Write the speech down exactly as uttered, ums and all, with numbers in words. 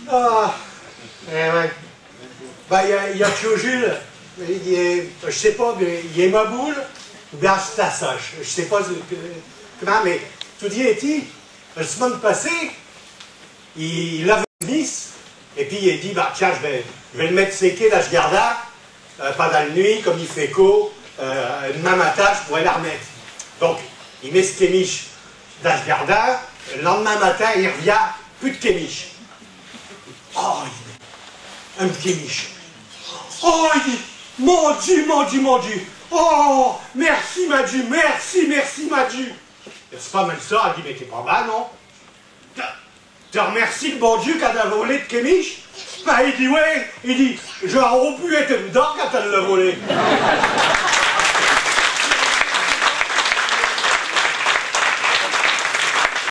Ah, eh ouais. Bah, i a, i a Tiot Jules, i est, j' sais pas, mais i est maboule, ou bin ch'est un sache, j' sais pas que, que, mais toudis est-i, l' semaine passée, i, i lavot s' chemise, et pis i dit, bah tiens, j' vas, j' vas l' mette séquer dins ch' gardin, euh, pindant l' nuit, comme i fait caud, euh, d'main matin, j' pourrai l' armette. Donc, i met s' quémiche dins ch' gardin, l' lind'main matin, i r'vient, pus d' quémiche. Oh, i dit, eune quémiche. Oh, i dit, mon Diu, mon Diu, mon Diu. Oh, merci, min Diu, merci, merci, min Diu. Ch'est pas mal cha, i dit, mais t'es pas mal, non ? Te, te r'mercies l' bon Diu qu'in t'a volé t' quémiche ? Bah, i dit, ouais, i dit, j'aros pu ête d'dins quand in l'a volée.